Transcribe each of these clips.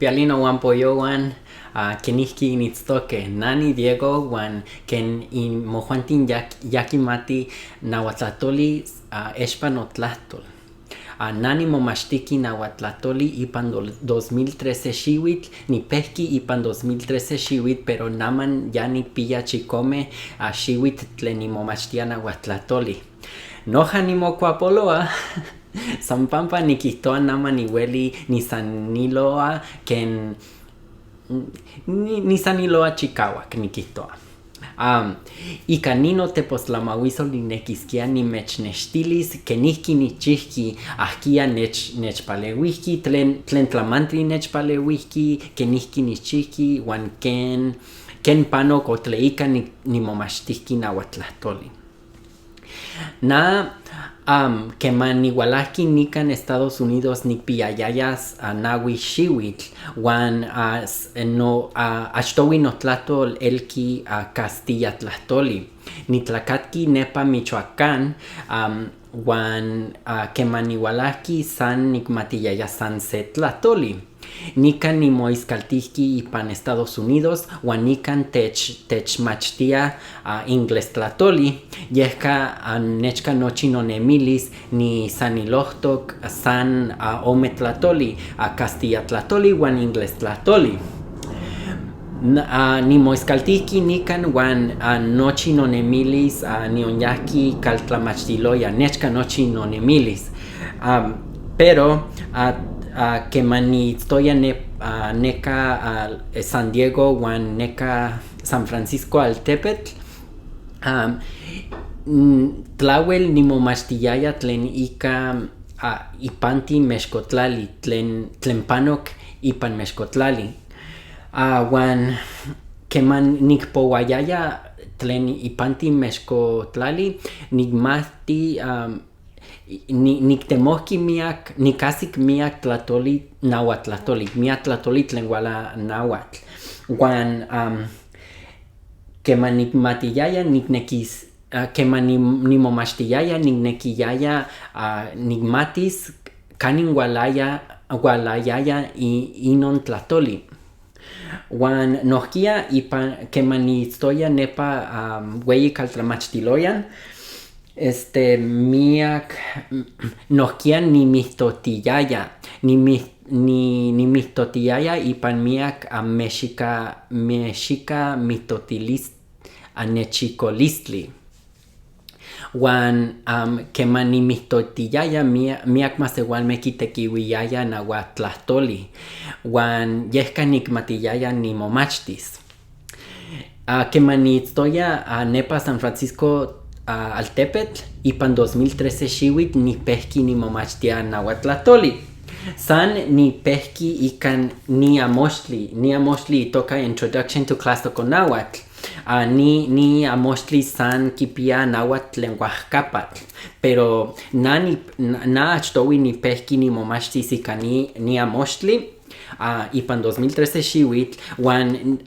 Nicpiali nohuampoyohuan, quenijqui initztoque. Na niDiego huan quen imojuanti ya quimati nahuatlahtoli expa notlahtol. Na nimomachtijqui nahuatlahtoli ipan 2013 xihuitl, nipejqui ipan 2013 xihuitl, pero naman ya nicpiya 5 xihuitl tlen nimomachtia nahuatlahtoli. Noja nimocuapoloa, san pampa niquihtoa nama niueli nisaniloa quen nisaniloa chicauac niquihtoa. Ika ni notepostlamauisol niknekisquia nimechnextilis kenijqui nikchijqui, ahquia nechpaleuijqui, tlen tlamantli nechpaleuijqui, kenijqui nikchijqui huan ken panok o tleica nimomachtijqui nahuatlahtoli. Na queman nihualajqui nican Estados Unidos nicpiyayaya 9 xihuitl huan achtohui notlahtol elqui castilla tlahtoli. Nitlacatqui nepa Michoacán, huan queman nihualajqui san nicmatiyaya san se tlahtoli. Nican nimoiscaltijqui ipan Estados Unidos huan nican techmachtia inglés tlahtoli, yehca nechca nochi nonemilis nisanilohtoc san ome tlahtoli, castilla tlahtoli huan inglés tlahtoli. Nimoiscaltijqui nican huan nochi nonemilis nionyahqui caltlamachtiloya, nechca nochi nonemilis. Pero queman niitztoya neca San Diego huan neca San Francisco altepetl, tlauel nimomachtiyaya tlen ica ipanti mexcotlali, tlen panoc ipan mexcotlali. Huan queman nicpohuayaya tlen ipanti mexcotlali, nicmati nictemojqui miac, nicahsic miac tlahtoli nahuatlahtoli, miac tlahtoli tlen huala nahuatl. Huan queman nicmatiyaya nicnequis, queman nimomachtiyaya nicnequiyaya nicmatis canin hualayaya inon tlahtoli. Huan nohquia ipan queman niitztoya nepa hueyi caltlamachtiloyan, miac nohquia nimijtotiyaya, nimijtotiyaya ipan miac mexica mitotilis nechicolistli. Huan queman nimijtotiyaya miac masehualme quitequihuiyaya nahuatlahtoli huan yehca nicmatiyaya nimomachtis. Queman niitztoya nepa San Francisco altepetl ipan 2013 xihuitl nipejqui nimomachtia nahuatlahtoli. San nipejqui ica ni amoxtli, ni amoxtli itoca Introduction to Classical Nahuatl. Ni amoxtli san quipia nahuatl tlen huajcapatl, pero na achtohui nipejqui nimomachtis ica ni amoxtli ipan 2013 xihuitl huan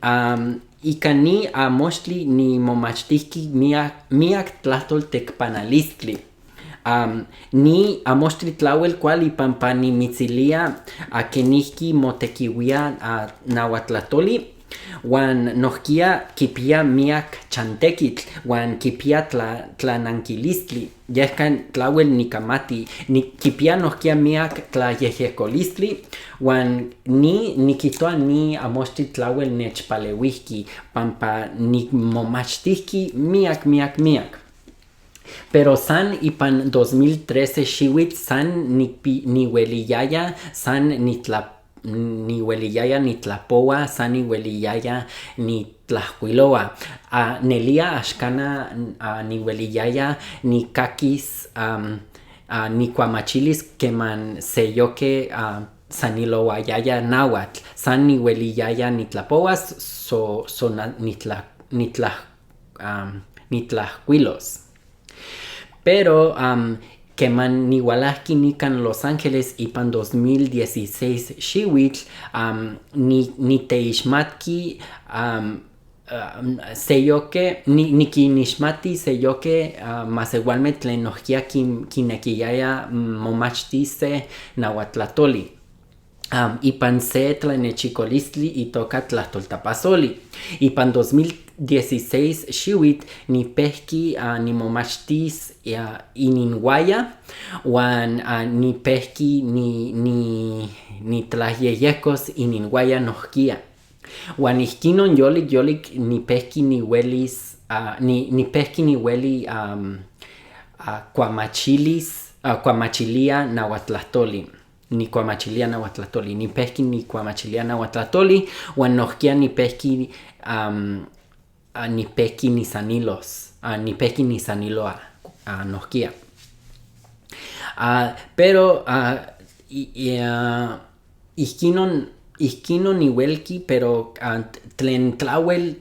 ica ni amoxtli nimomachtijqui miac tlahtol tecpanalistli. Ni amoxtli tlauel cuali pampa nimitzilia quenijqui motequihuia nahuatlahtoli huan nohquia quipia miac chantequitl huan quipia tlananquilistli, yehca tlauel nicamati, quipia nohquia miac tlayejyecolistli huan ni niquihtoa ni amoxtli tlauel nechpaleuijqui pampa nimomachtijqui miac, miac, miac. Pero san ipan 2013 xihuitl san nihueliyaya san nihueliyaya nitlapohua, san nihueliyaya nitlajcuiloa. Nelia axcana nihueliyaya nicaquis, nicuamachilis queman seyoque sanilohuayaya nahuatl, san nihueliyaya nitlapohuas so nitlajcuilos. Pero queman nihualajqui nican Los Ángeles ipan 2016 xihuitl, niteixmatqui seyoque, niquinixmati seyoque masehualme tlen nohquia quinequiyaya momachtise nahuatlahtoli. Ipan se tlanechicolistli itoca tlajtoltapasoli. Ipan 2016 xihuitl nipejqui nimomachtis ininhuaya huan nipejqui nitlayejyecos ininhuaya nohkia. Huan ijquinon yolik yolik nipejqui nihuelis nipejqui nihueli cuamachilis cuamachilia nahuatl. Nicuamachilia nahuatl, nipejqui nicuamachilia nahuatl huan nohkia nipejqui nipejqui nisanilos, nipejqui nisaniloa nohkia. Pero ijquinon ijquinon nihuelqui pero tlen tlahuel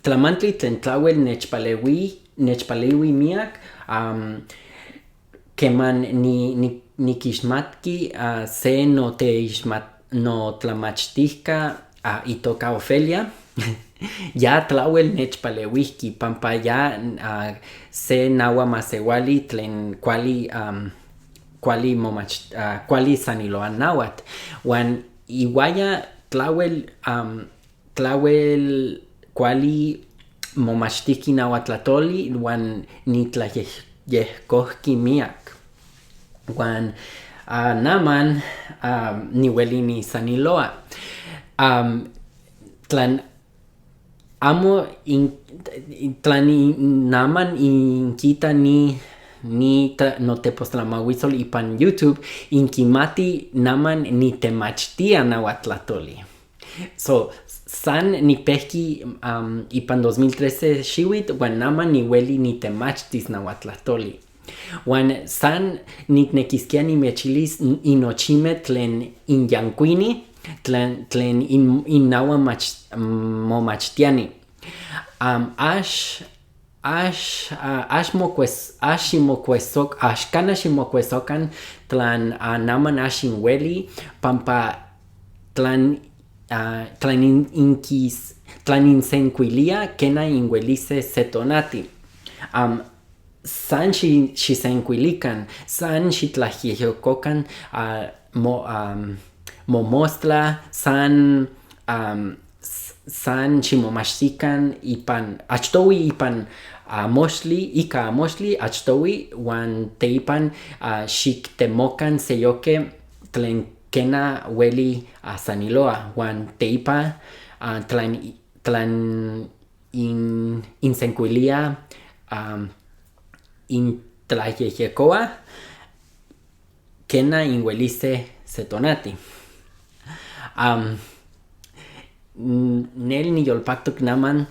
tlamantli tlen tlahuel nechpalewi miak queman niquixmatqui se notlamachtijca itoca Ofelia ya tlahuel nechpalewijqui pampa ya se nahua masehuali tlen cuali cuali cuali saniloa náhuatl huan ihuaya tlahuel tlahuel cuali momachtijqui nahuatlatoli huan nitlayejyecojqui miak. Huan naman nihueli nisaniloa. Tlan amo tlan naman inquitaj ni notepostlamamahuitzol ipan YouTube inquimatij naman nitemachtia nahuatlatoli. So san nipejqui ipan 2013 xihuitl huan naman nihueli nitemachtis nahuatlatoli. Huan san niknequisquia nimechilis innochime tlen inyancuini tlen innahua momachtiani. Ax axcana ximocuesocan tlan naman ax inhueli pampa tlan tlan insencuilia quena inhuelise se tonati. San xisencuilican, san xitlayejyecocan momostla, san san ximomachtican ipan achtohui ipan amoxtli ica amoxtli achtohui huan teipan xictemocan seyoque tlen quena hueli saniloa huan teipa tlan insencuilia intlayejyecoaj quena inhuelise se tonati. Nel niyolpactoc naman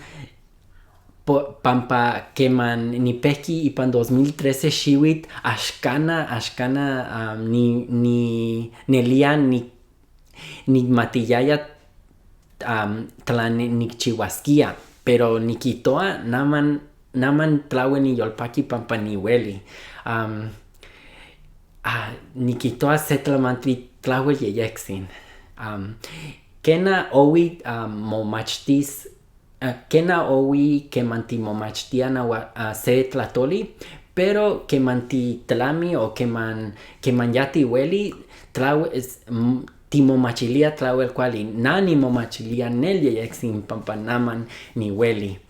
pampa queman nipejqui ipan 2013 xihuitl axcana axcana nelia nikmatiyaya tlan nikchihuasquía pero niquihtoa naman naman tlahuel niyolpaqui pampa nihueli. Niquihtoa se tlamantli tlahuel yeyectzin. Quena ohui momachtis quena ohui queman timomachtia se tlahtoli pero queman titlami o queman queman ya tihueli timomachilia tlahuel cuali. Na nimomachilia nel yeyectzin pampa naman nihueli.